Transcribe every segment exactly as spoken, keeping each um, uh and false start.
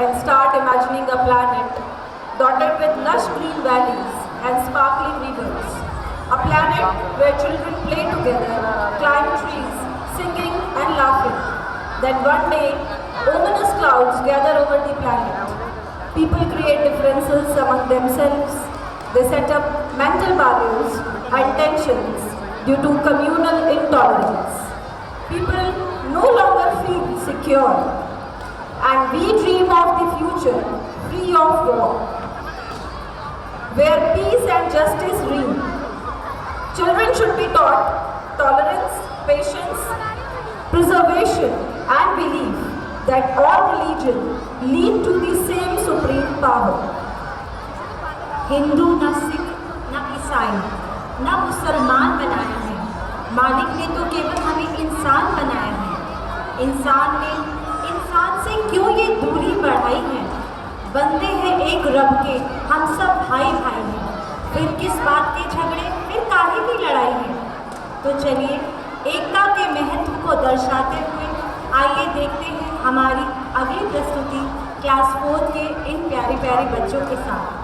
And start imagining a planet dotted with lush green valleys and sparkling rivers. A planet where children play together, climb trees, singing and laughing. Then one day, ominous clouds gather over the planet. People create differences among themselves. They set up mental barriers and tensions due to communal intolerance. People no longer feel secure, and we dream of the future free of war, where peace and justice reign. Children should be taught tolerance, patience, preservation, and belief that all religion lead to the same supreme power. Hindu ना सिख ना ईसाई ना मुसलमान बनाया है, मालिक ने तो केवल हमें इंसान बनाया है। इंसान ने इंसान से क्यों ये दूरी बढ़ाई है? बंदे हैं एक रब के, हम सब भाई भाई हैं। फिर किस बात के झगड़े, फिर काहे की लड़ाई है? तो चलिए, एकता के महत्व को दर्शाते हुए आइए देखते हैं हमारी अगली प्रस्तुति क्लास फोर्थ के इन प्यारे प्यारे बच्चों के साथ।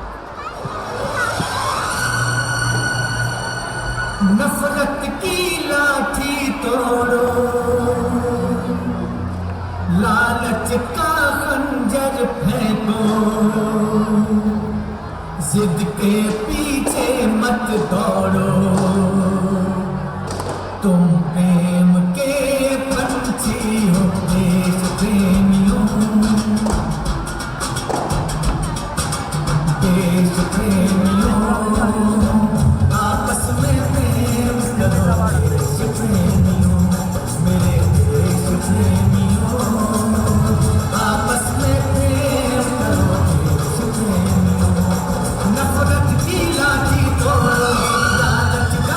नफरत की लाठी तोड़ो, लालच का खंजर फेंको, जिद के पीछे मत दौड़ो, तुम प्रेम के पंछी हो देश प्रेमियों। देश प्रेमियों, आपस में प्रेम करो देश प्रेमियों, मेरे देश प्रेमियों, आपस में प्रेम करो देश प्रेमियों। नफरत की लाठी तोड़ो, लालच का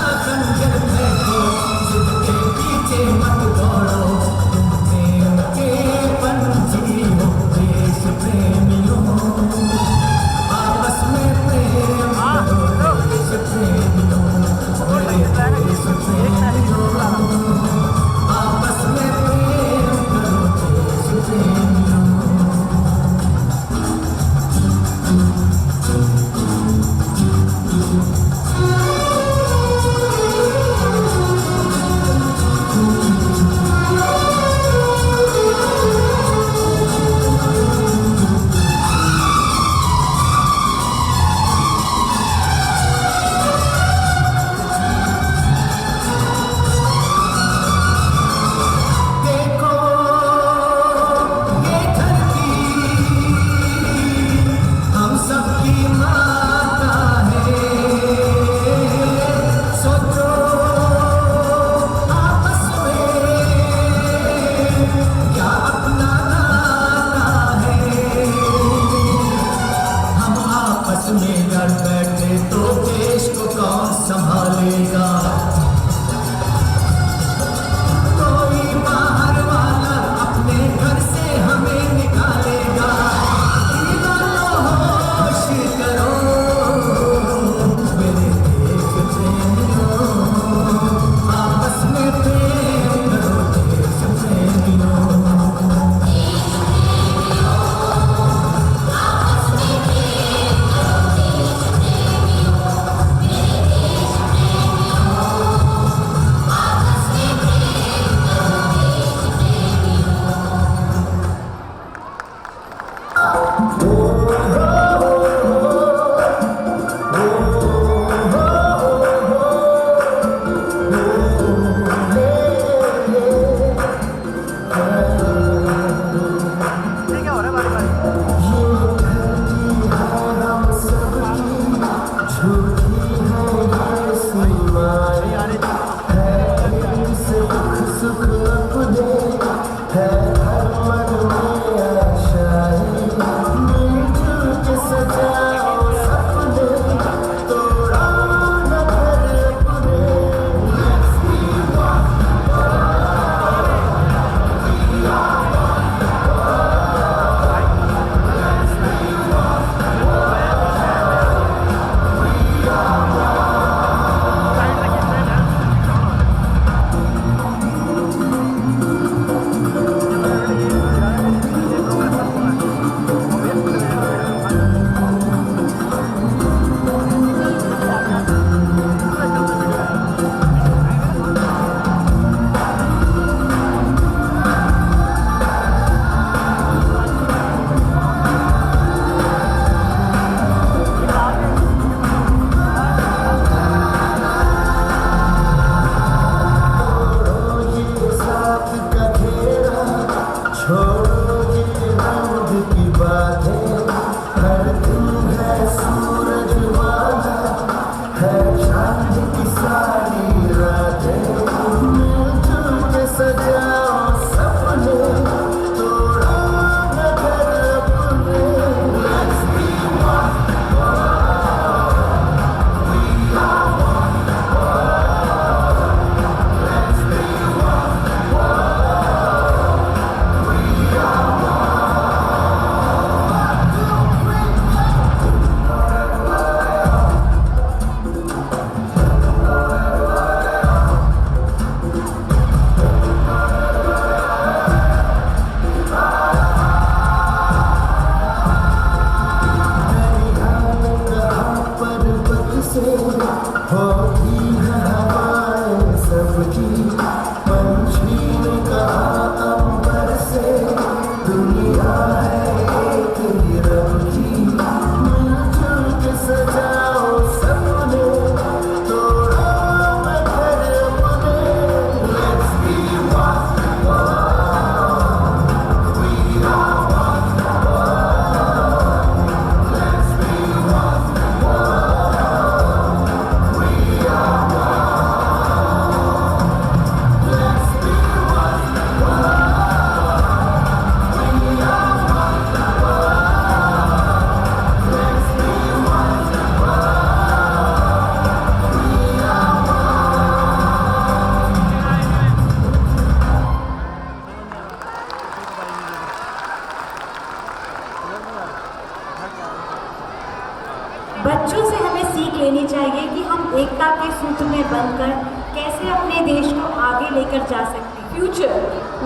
एकता के सूत्र में बंधकर कैसे अपने देश को आगे लेकर जा सकते हैं। Future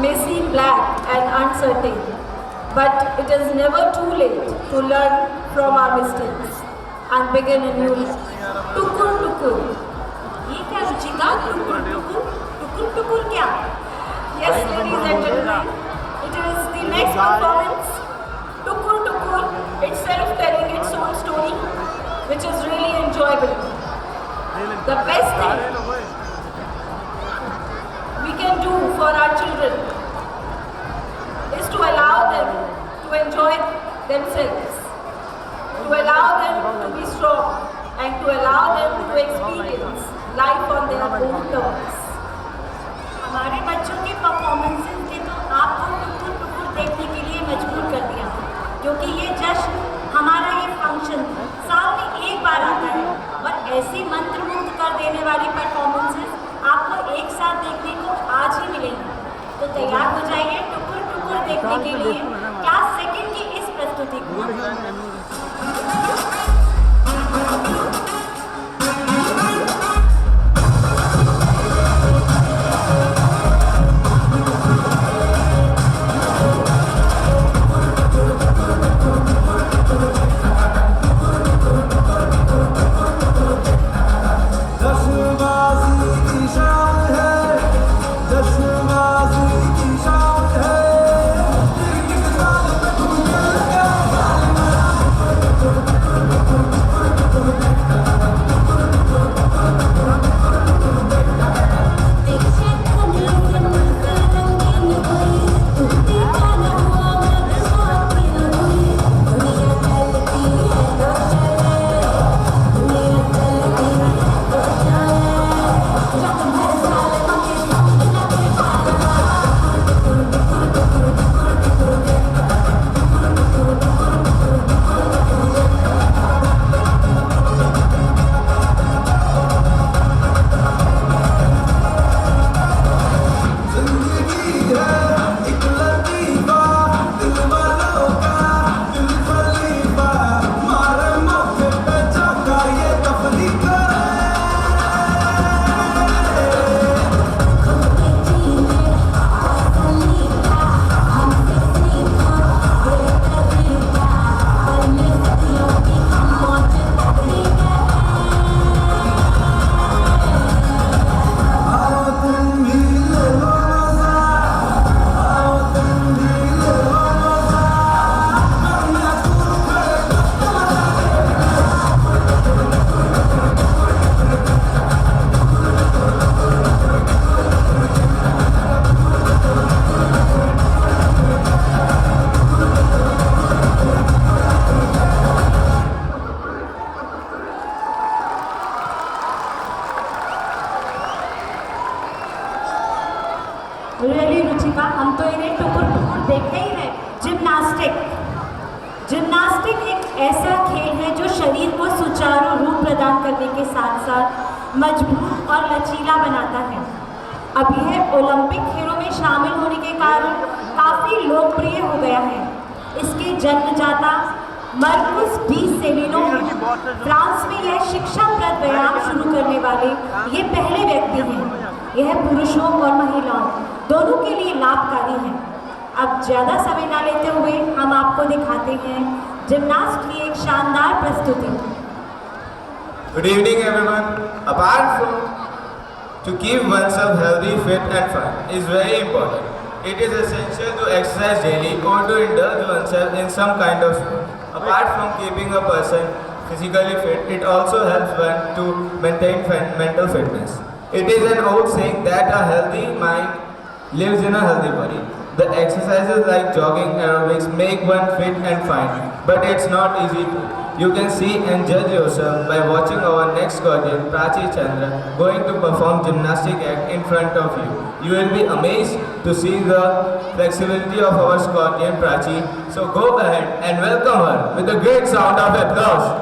may seem black and uncertain, but it is never too late to learn from our mistakes and begin a new life. टुकुर टुकुर। ये क्या रुचिका? टुकुर टुकुर? टुकुर टुकुर क्या? Yes, ladies and gentlemen, it is the next performance. Tukur Tukur itself telling its own story, which is really enjoyable. The best thing we can do for our children is to allow them to enjoy themselves, to allow them to be strong, and to allow them to experience life on their own terms. हमारे बच्चों के परफॉर्मेंसेस ने तो आपको टुकुर टुकुर देखने के लिए मजबूर कर दिया, क्योंकि ये जश्न, हमारा ये फंक्शन साल में एक बार आता है और ऐसी मंत्रमुग्ध कर देने वाली परफॉर्मेंसेस आपको एक साथ देखने को आज ही मिलेंगी। तो तैयार हो जाइए टुकुर टुकुर देखने के लिए क्लास सेकंड की इस प्रस्तुति को। Really, रुचिका, हम तो इन्हें टुकुर टुकुर देखते ही रहे। जिम्नास्टिक। जिम्नास्टिक एक ऐसा खेल है जो शरीर को सुचारू रूप प्रदान करने के साथ-साथ मजबूत और लचीला बनाता है। अब यह ओलंपिक खेलों में शामिल होने के कारण काफी लोकप्रिय हो गया है। इसके जन्मदाता मार्कुस डी सेलिनो हैं। फ्रांस में यह शिक्षाप्रद व्यायाम शुरू करने वाले ये पहले व्यक्ति हैं। यह पुरुषों और महिलाओं दोनों के लिए लाभकारी है। अब ज्यादा समय ना लेते हुए हम आपको दिखाते हैं जिम्नास्ट की एक शानदार प्रस्तुति। Good evening, everyone. Apart from to keep oneself healthy, fit and fine is very important. It is essential to exercise daily or to indulge oneself in some kind of sport. Apart from keeping a person physically fit, it also helps one to maintain fin- mental fitness. It is an old saying that a healthy mind lives in a healthy body. The exercises like jogging, aerobics make one fit and fine, but it's not easy to. You can see and judge yourself by watching our next guardian, Prachi Chandra, going to perform gymnastic act in front of you. You will be amazed to see the flexibility of our guardian, Prachi. So go ahead and welcome her with a great sound of applause.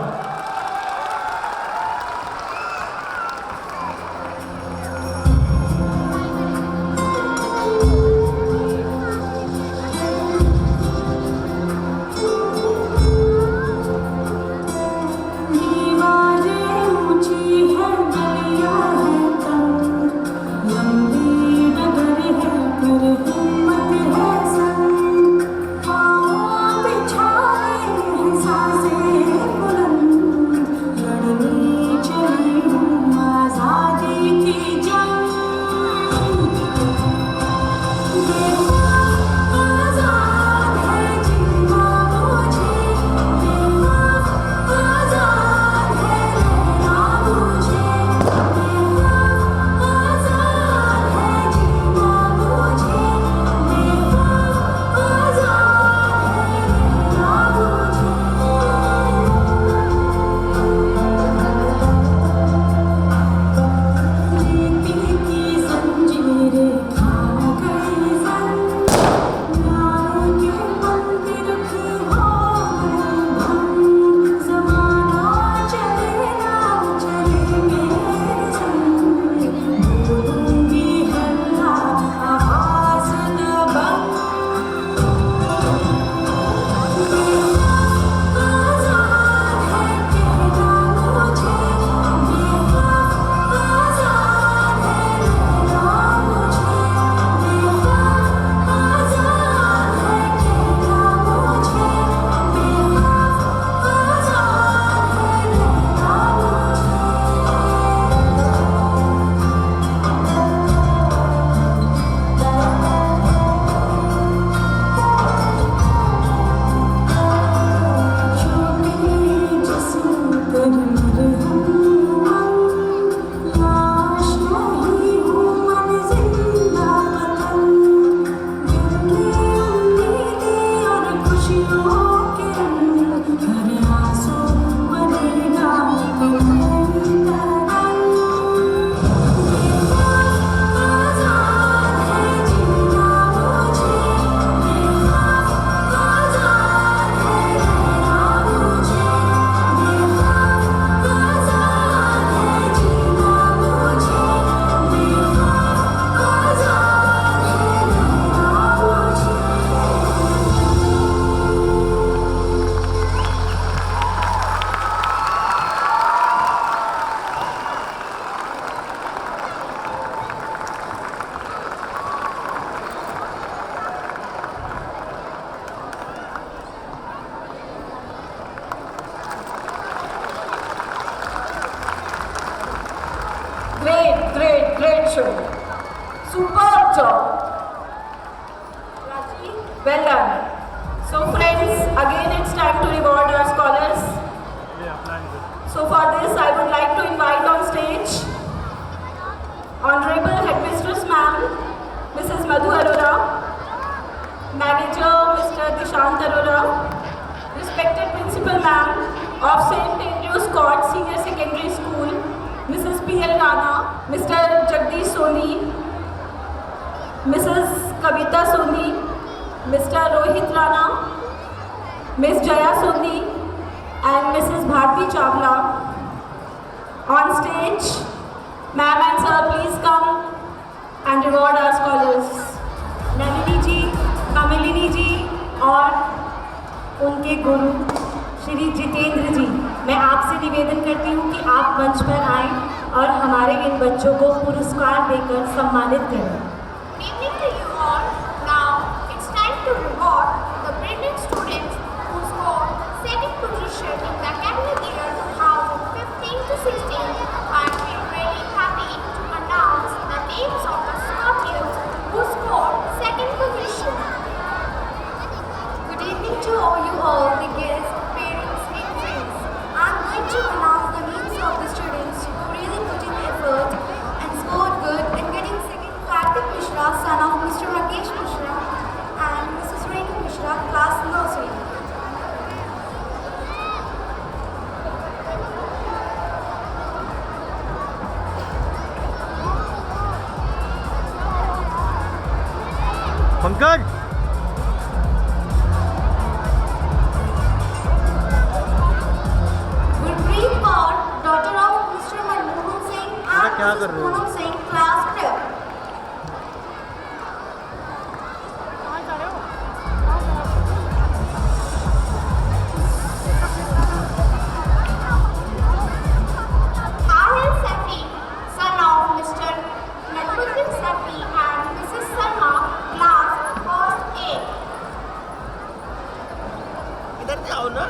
Job. Well done. So friends, again it's time to reward our scholars. So for this, I would like to invite on stage Honorable Headmistress Ma'am, Missus Madhu Arora, Manager, Mister Dishant Arora, respected Principal Ma'am of Saint Andrew's Court Senior Secondary School, Missus P L Rana, Mister Jagdish Soni, Missus Kavita Soni, Mister Rohit Rana, Miss Jaya Soni, and Missus Bharti Chawla. On stage, ma'am and sir, please come and reward our scholars. Nalini जी, कमलिनी जी और उनके गुरु श्री जितेंद्र जी, मैं आपसे निवेदन करती हूँ कि आप मंच पर आएं और हमारे इन बच्चों को पुरस्कार देकर सम्मानित करें। Good evening to you all. Now it's time to reward the brilliant students who scored second position in the academic year two thousand fifteen to sixteen, and we're really happy to announce the names of the Scotians who scored second position. Good evening to all you all, the guests, parents and friends. I'm going to announce the names of the students who really put in effort and scored good and getting second. Karthik Mishra, son of Mister Rakesh Mishra and Missus Rekha Mishra, class nursery. Pankaj! Gurpreet Kaur, daughter of Mister Manmohan Singh and Missus Poonam Singh, class fifth. Ahil Sethi, son of Mister Nakuldin Sethi and Missus Sharma, class first A. इधर से आओ ना।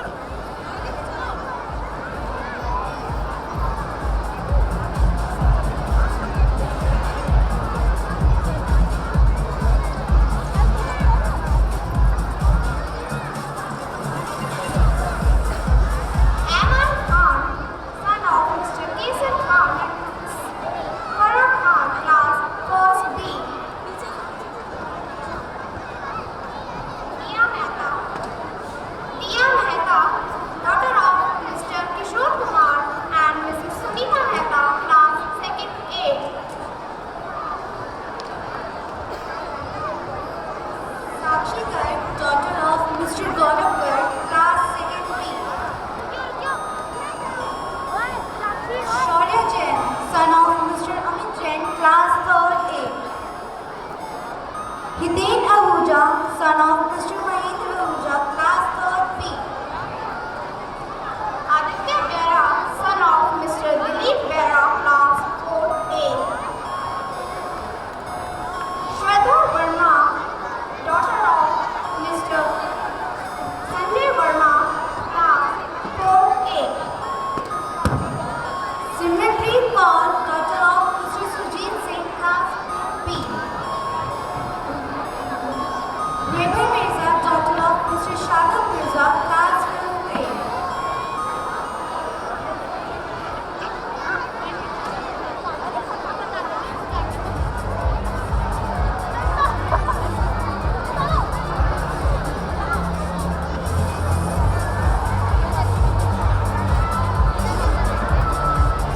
Aman Khan, son of Mister Kesar Khan and Farah Khan, class first B. Diya Mehta. Diya Mehta, daughter of Mister Kishore Kumar and Missus Sunita Mehta, class second A. Sakshi Garg, daughter of Mister Gaurav Garg, class second B. Shaurya Jain, son of Mister Amit Jain, class third A. Hiten Ahuja, son of Mister Mahendra Ahuja, class third B. Aditya Behra, son of Mister Dilip Behra, class fourth A. Shweta Verma, daughter of Mister Sanjay Verma, class four A. Simranpreet Kaur, daughter of Mister Sujit Singh, class B. Reba Mirza, daughter of Mister Shadab Mirza, class two A.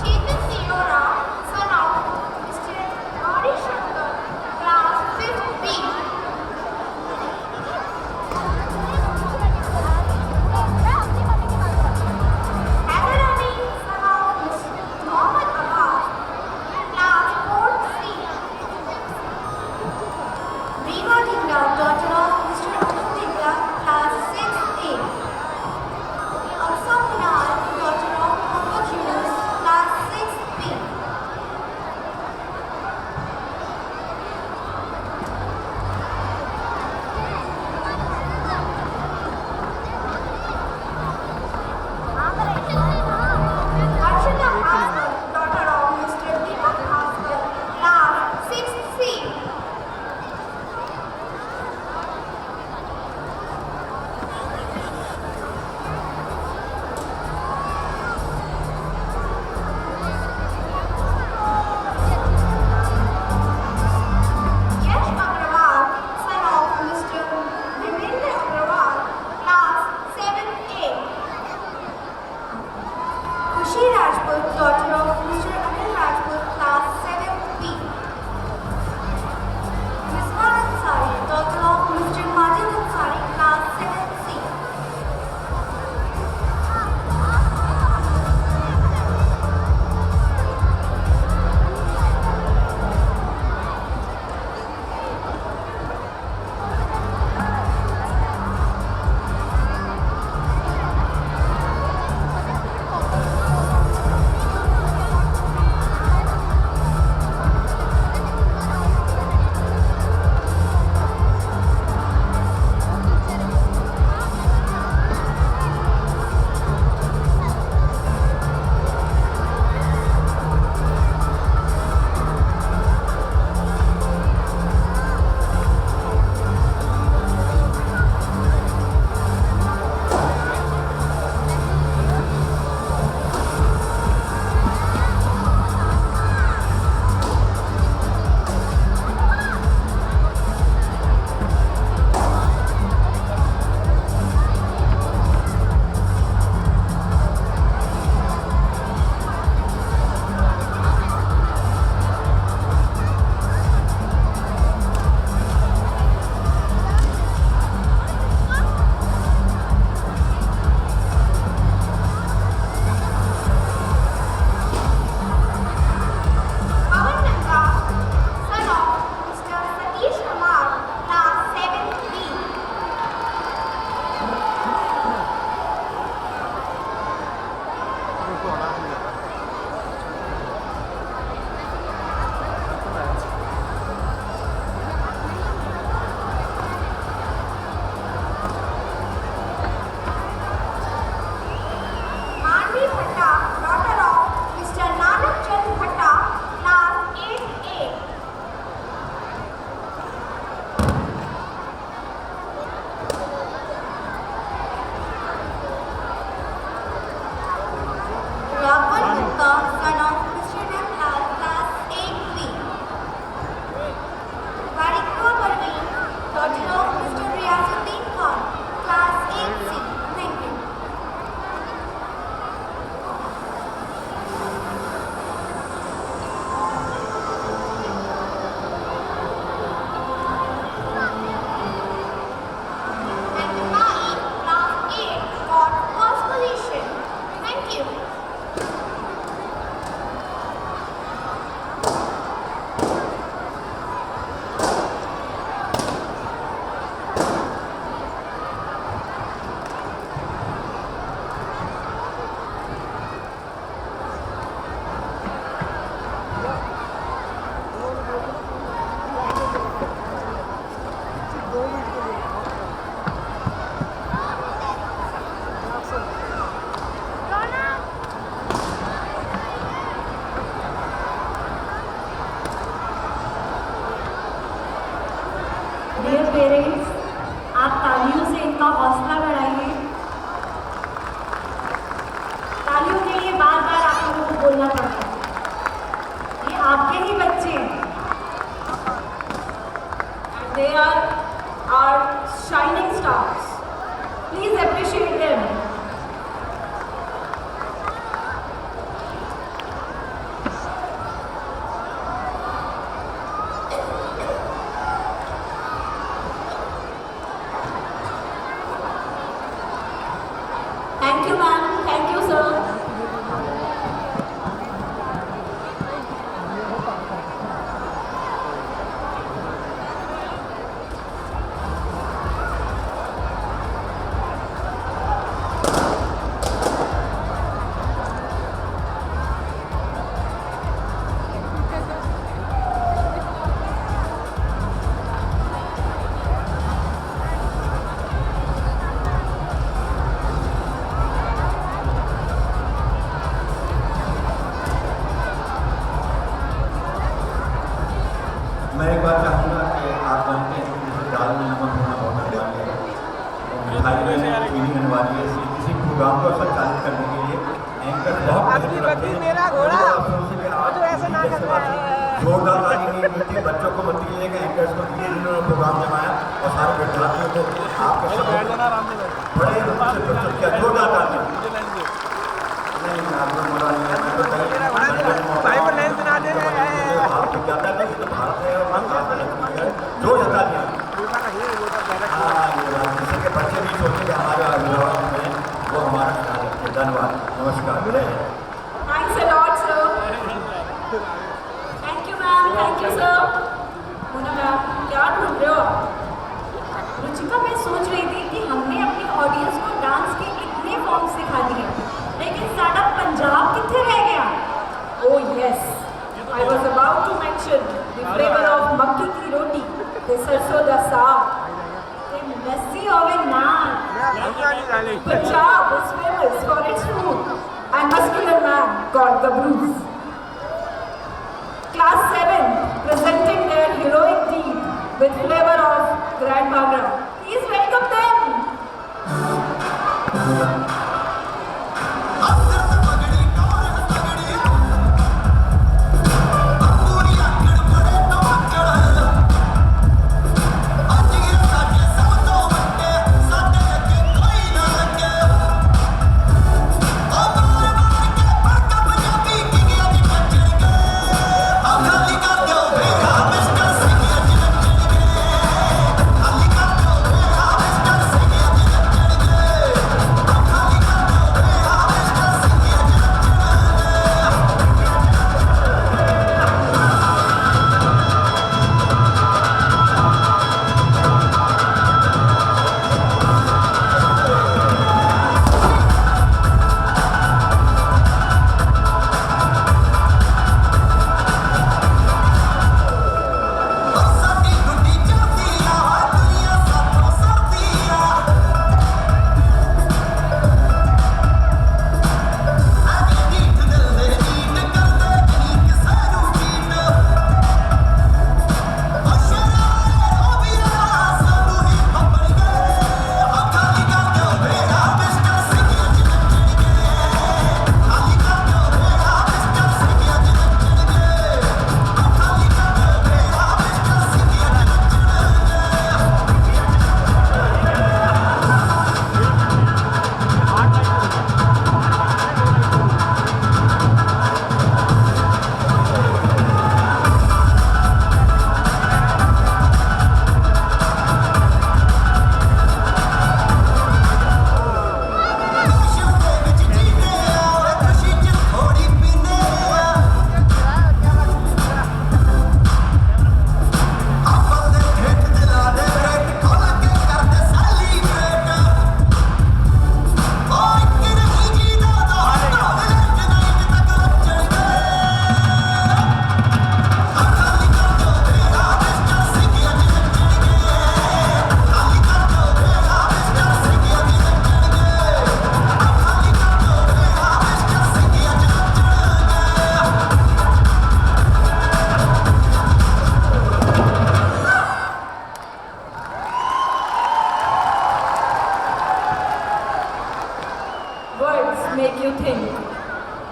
Chetan Deora, son of Mister Gauri Shankar, class fifth B. Haider Ali, son of Mister Mohammad Abbas, class fourth C. Reva Dhingra, daughter of Mister Anup Dhingra, class sixth A. Aksa Munal, daughter of Muhammad Yunus, class sixth B. Harshita Bhaskar, daughter of Mister Deepak Bhaskar, class sixth C. Dear parents, आप तालियों से इनका हौसला बढ़ाइए। तालियों के लिए बार-बार आप लोगों को बोलना पड़ रहा है, ये आपके ही बच्चे हैं। And they are our shining stars. Please appreciate them. Thank you, ma'am. Thank you, sir. मैं एक बात चाहूँगा कि आप जानते हैं कि जैसे दाल में नमक होना बहुत अनिवार्य है, और मिठाई में चीनी अनिवार्य है, इसलिए किसी प्रोग्राम को संचालित करने के लिए एंकर बहुत मेहनत करते हैं। मेरा घोड़ा, मुझे अफसोस है कि आज मुझे ऐसे ना करना है। जोरदार ताली नहीं मिलती, बच्चों को मत दीजिएगा, एंकर्स को दीजिए, जिन्होंने प्रोग्राम जमाया, और सारे विद्यार्थियों को आपके सामने बड़े रूप से प्रस्तुत किया। जोरदार तालियां। नहीं, नहीं, आपको मजा नहीं आया, मैं तो कहीं भाई को लेंस ना दे रहे हैं। भारत में जाता है, तो ये तो भारत है, और भारत में लक्ष्मी है। जोरदार तालियां। हाँ, ये बात, जिससे कि बच्चे भी सोचें कि हमारे अभिभावक हैं, वो हमारा ख्याल रखें। धन्यवाद, नमस्कार, जय Hind. Thanks a lot, sir. Thank you, ma'am. Thank you, sir. Mona ma'am, क्या ढूंढ रहे हो आप? रुचिका, मैं सोच रही थी कि हमने अपनी ऑडियंस को डांस के इतने फॉर्म सिखा दिए, लेकिन साडा पंजाब कित्थे रह गया? Oh yes, I was about to mention the flavor of मक्की की रोटी, the सरसों दा साग, ते मैसी होवे नान। Punjab is famous for its food and muscular man called Gabroos. Class seven presenting their heroic deed with flavor of Grand Bhangra. Please welcome them.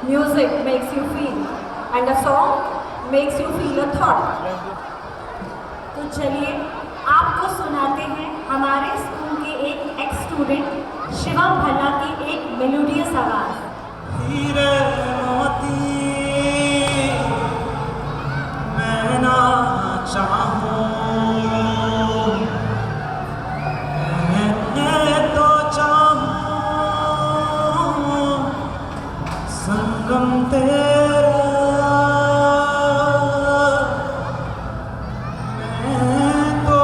Music makes you feel and a song makes you feel a thought. तो चलिए, आपको सुनाते हैं हमारे स्कूल के एक x student Shivam भल्ला की एक मेलोडियस आवाज़। हीरे मोती मैं ना चाहूं, मैं तो चाहूं संगम तेरा, मैं तो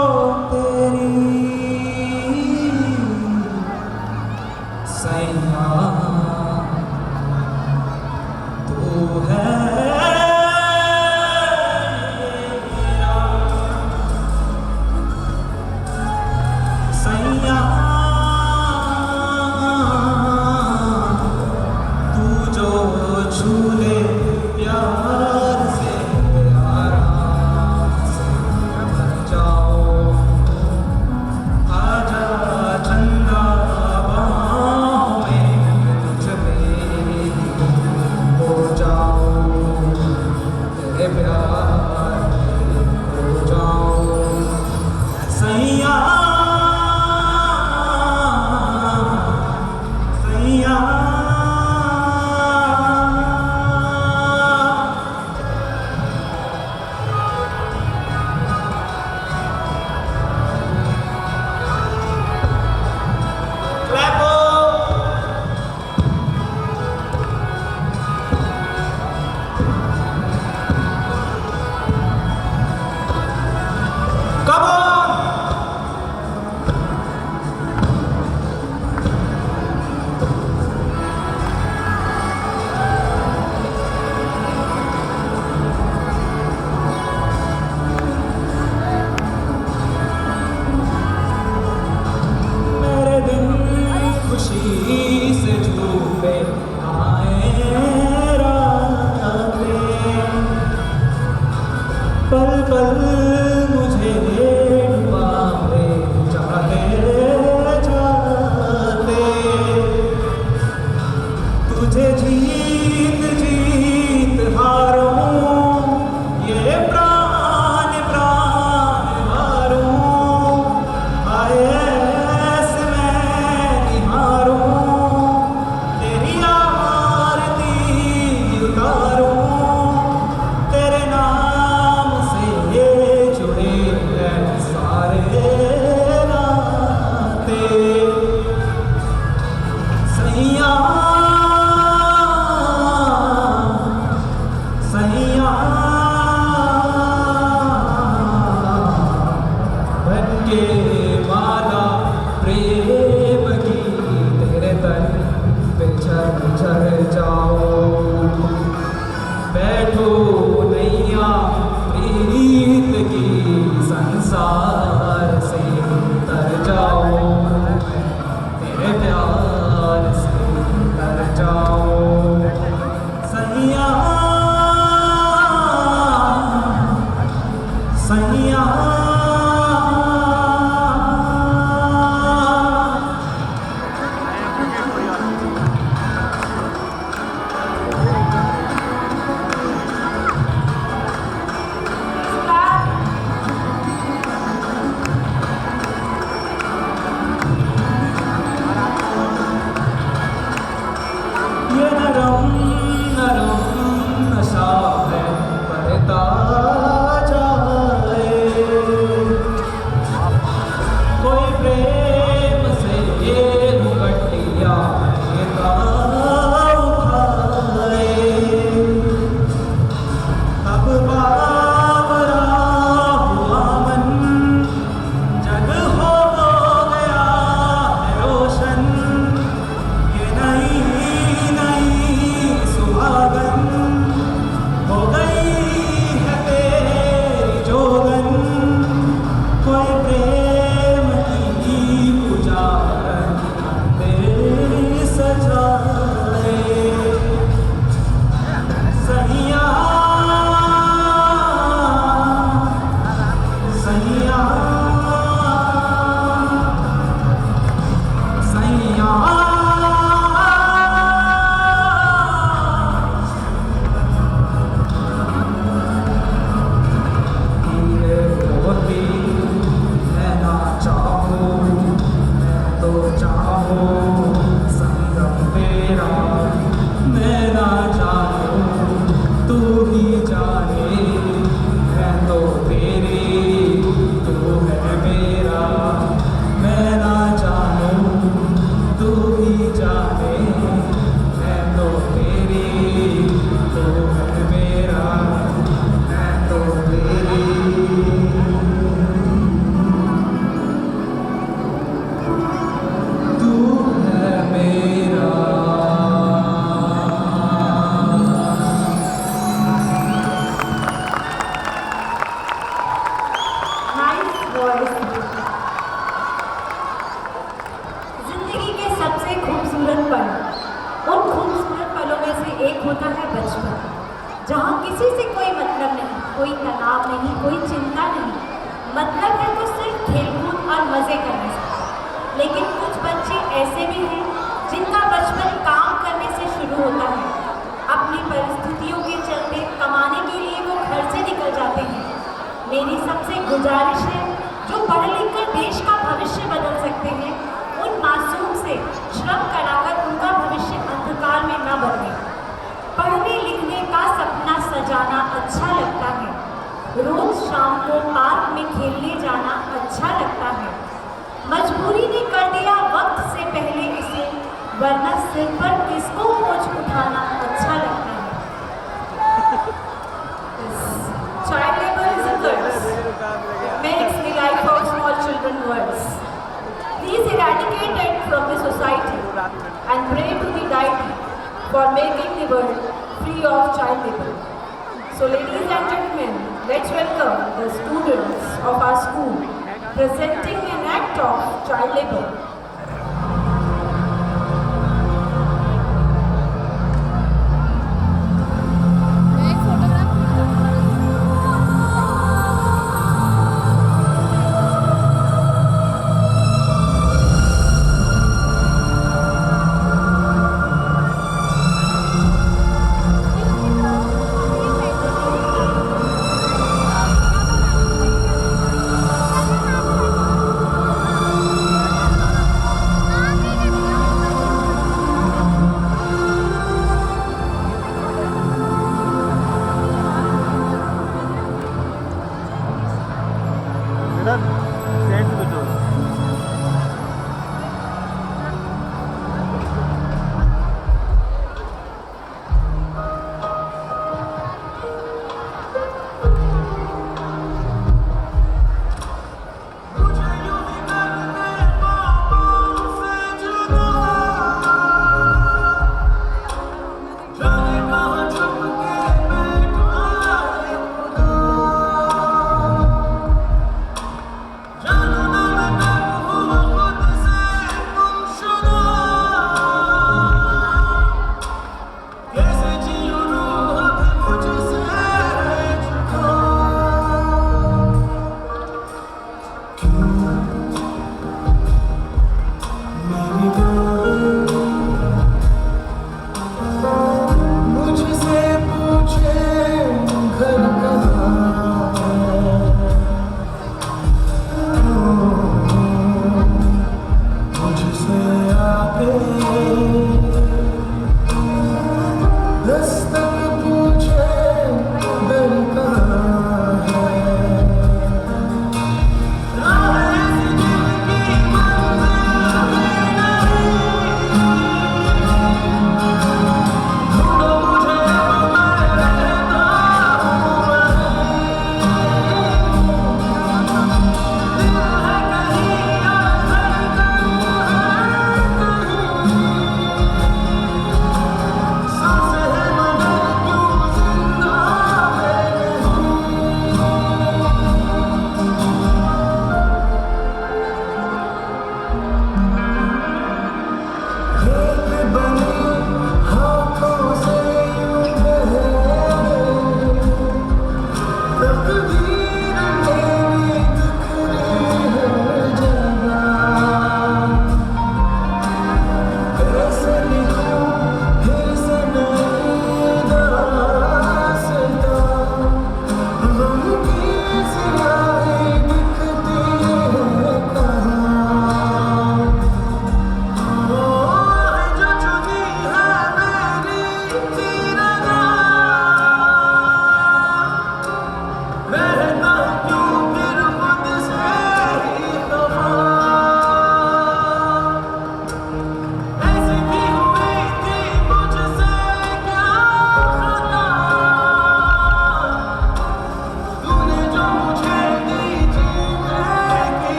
तेरी सैया, तू है मेरा सैया, तू जो छू ले प्यार से, आराम से मर जाओ। आजा चंदा बाहों में, तुझ में ही गुम हो जाऊं, तेरे प्यार में खो जाऊं। सैया, सैया। Come on! मेरे दिन खुशी से झूमे आए रातें, पल पल मुझे डुबाए जाते जाते। तुझे जीत जीत हारूं, ये प्राण प्राण हारूं, हाय ऐसे मैं निहारूं, तेरी आरती उतारूं, तेरे नाम से जुड़े हैं सारे नाते। सैया, सैया, बनके माला प्रेम की, तेरे तन पे झर झर जाऊं। बैठो नैया प्रीत की, संसार से तर जाऊं मैं, तेरे प्यार से तर जाऊं। सैया, सैया। जहाँ किसी से कोई मतलब नहीं, कोई तनाव नहीं, कोई चिंता नहीं, मतलब है तो सिर्फ खेलकूद और मजे करने से। लेकिन कुछ बच्चे ऐसे भी हैं जिनका बचपन काम करने से शुरू होता है। अपनी परिस्थितियों के चलते कमाने के लिए वो घर से निकल जाते हैं। मेरी सबसे गुजारिश है, जो पढ़ लिख कर देश का भविष्य बदल सकते हैं, उन मासूम से श्रम कराकर उनका भविष्य अंधकार में न बदलें। पढ़ने लिखने का सपना सजाना अच्छा लगता है, रोज शाम को पार्क में खेलने जाना अच्छा लगता है। मजबूरी ने कर दिया वक्त से पहले इसे, वरना सिर पर किसको बोझ उठाना अच्छा लगता है। Child labour is a curse. It makes the life of small children worse. Please eradicate it from the society and pray to the deity for making the world free of child labour. So, ladies and gentlemen, let's welcome the students of our school presenting an act of child labour.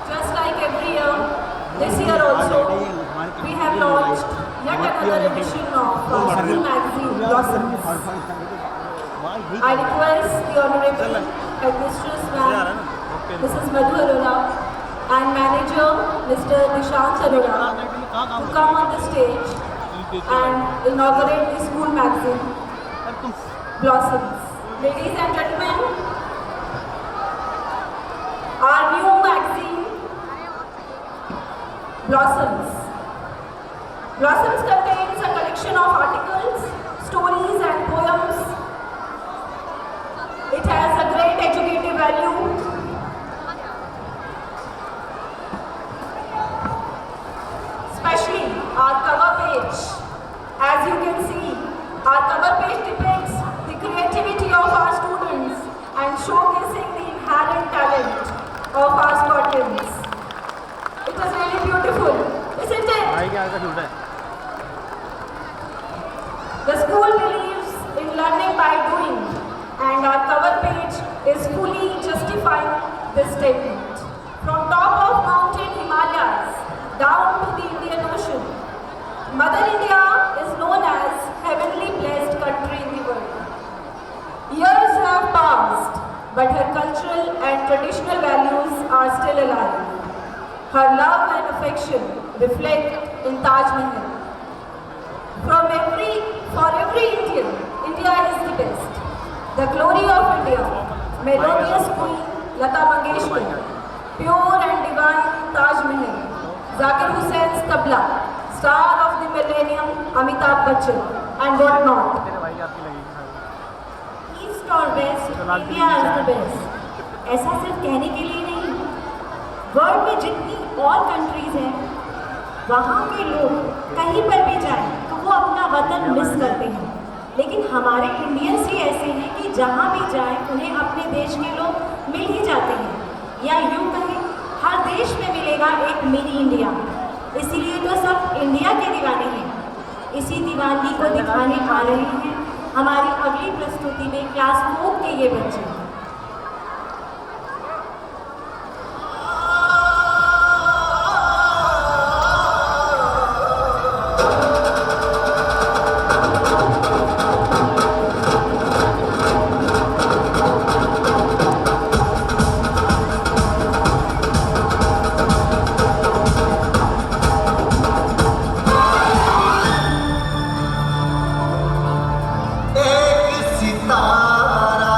Just like every year, this year also, we have launched yet another edition of our school magazine, Blossoms. I request the Honorable Headmistress Ma'am, Missus Madhu Arora, and Manager, Mister Nishant Arora, to come on the stage and inaugurate the school magazine, Blossoms. Ladies and gentlemen, our new magazine, Blossoms. Blossoms contains a collection of articles, stories and poems. It has a great educative value. Especially our cover page. As you can see, our cover page depicts the creativity of our students and showcasing the inherent talent of our Scotians. It is really beautiful, isn't it? The school believes in learning by doing, and our cover page is fully justifying this statement. From top of mountain Himalayas down to the Indian Ocean, Mother India is known as heavenly blessed country in the world. Years have passed, but her cultural and traditional values are still alive. Her love and affection reflect in Taj Mahal. From every, for every Indian, India is the best. The glory of India, melodious queen Lata Mangeshkar, pure and divine Taj Mahal, Zakir Hussein's tabla, star of the millennium Amitabh Bachchan, and what not. East or west, India is the best. ऐसा सिर्फ कहने के लिए नहीं, वर्ल्ड में जितनी और कंट्रीज हैं, वहाँ के लोग कहीं पर भी जाएं तो वो अपना वतन मिस करते हैं, लेकिन हमारे इंडियंस ही ऐसे हैं कि जहाँ भी जाएं उन्हें अपने देश के लोग मिल ही जाते हैं, या यूं कहें, हर देश में मिलेगा एक मिनी इंडिया। इसीलिए तो सब इंडिया के दीवाने हैं। इसी दीवानगी को दिखाने आ रहे हैं हमारी अगली प्रस्तुति में क्लास फोर के ये बच्चे। एक सितारा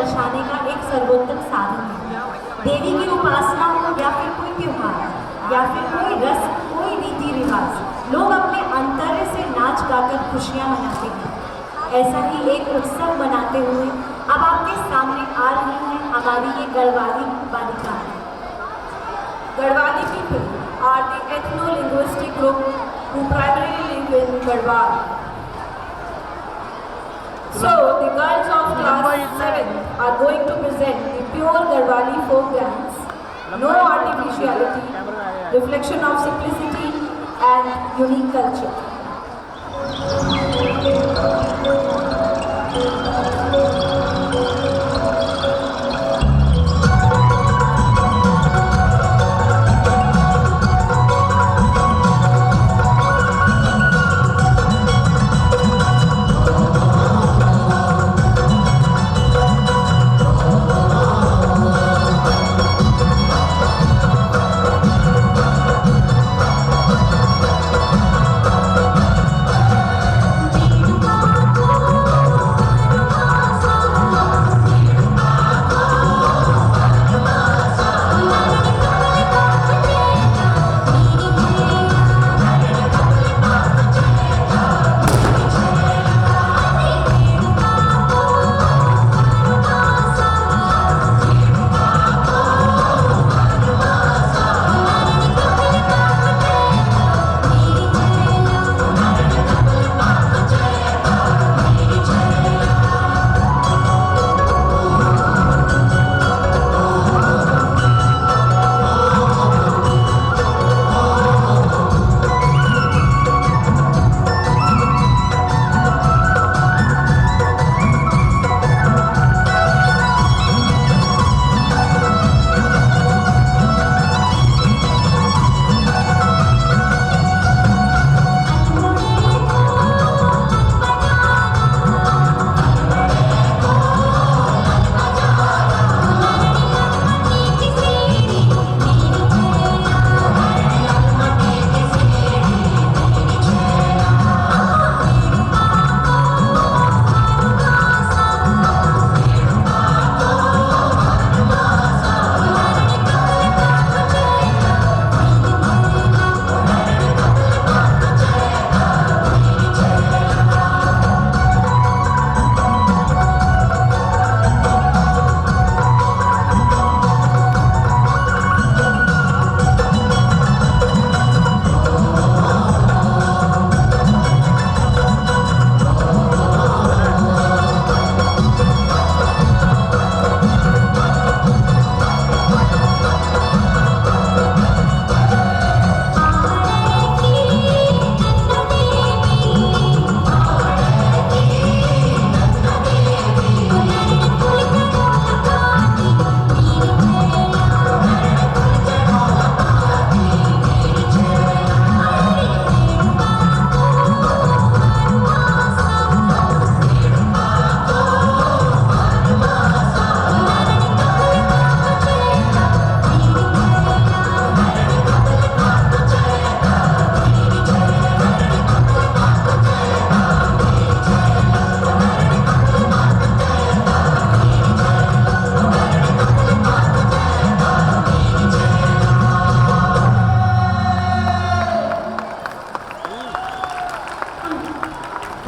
दर्शाने का एक सर्वोत्तम साधन है। देवी की उपासना हो या फिर कोई त्योहार या फिर कोई रस्म, कोई रीति रिवाज, लोग अपने अंतर्य से नाच गाकर खुशियां मनाते हैं। ऐसा ही एक उत्सव मनाते हुए अब आपके सामने आ रही हैं हमारी ये गढ़वाली बालिकाएं। Garhwali people are the ethno-linguistic group who primarily live in Garhwal. So, the girls of class seven are going to present the pure Garhwali folk dance, no artificiality, reflection of simplicity and unique culture.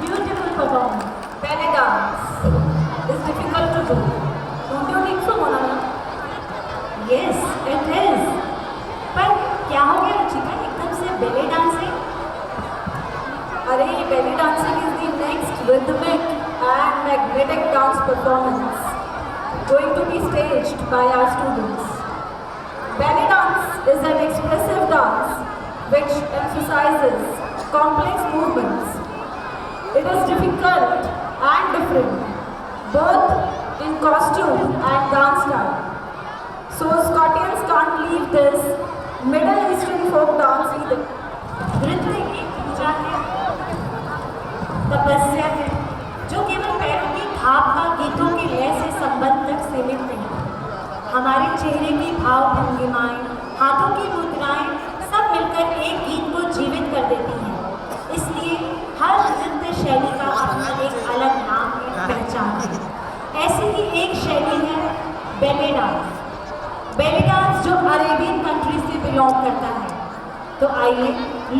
Beautiful performance. Ballet dance is difficult to do. Don't you think so, Mona? Yes, it is. पर क्या हो गया रुचिका, एकदम से ballet dancing? अरे, ballet dancing is the next rhythmic and magnetic dance performance going to be staged by our students. Ballet dance is an expressive dance which emphasizes complex movements. It is difficult and different, both in costume and dance style. So Scotians can't leave this Middle Eastern folk dance either. नृत्य एक पूजा है, तपस्या है, जो केवल पैरों की थाप का गीतों के लय से संबंध तक सीमित नहीं। हमारे चेहरे की भाव भंगिमाएं, हाथों की मुद्राएं, सब मिलकर एक गीत को जीवित कर देती हैं। इसलिए हर नृत्य शैली का अपना एक अलग नाम है, पहचान है। ऐसी ही एक शैली बैले डांस। बैले डांस जो अरेबियन कंट्री से बिलोंग करता है। तो आइए,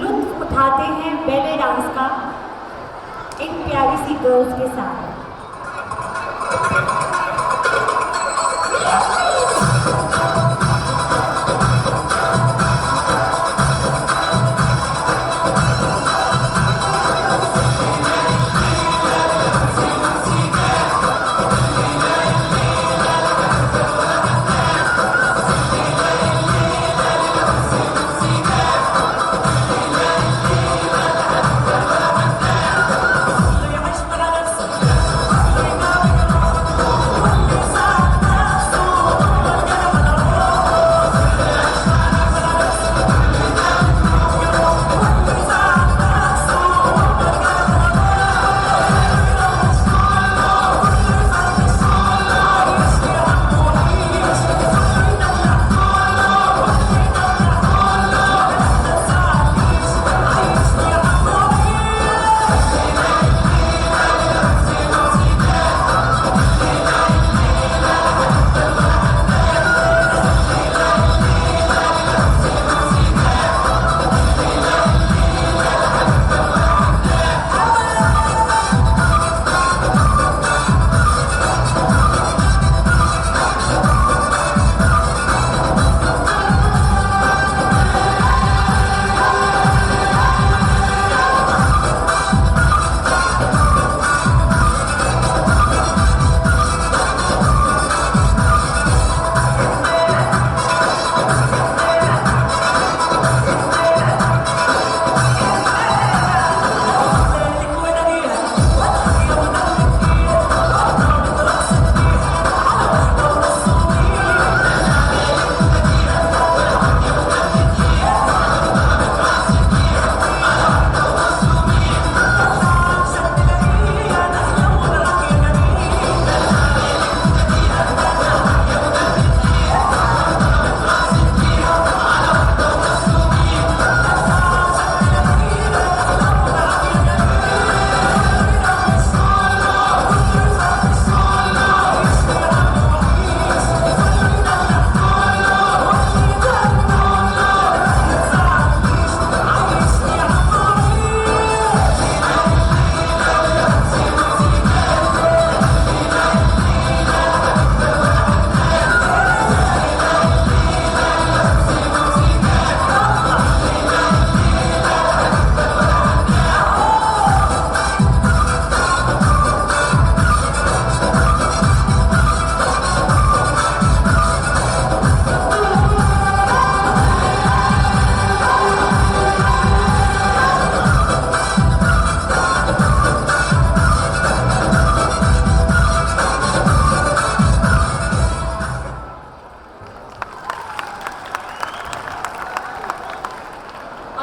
लुत्फ उठाते हैं बैले डांस का इन प्यारी सी गर्ल्स के साथ।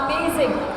Amazing.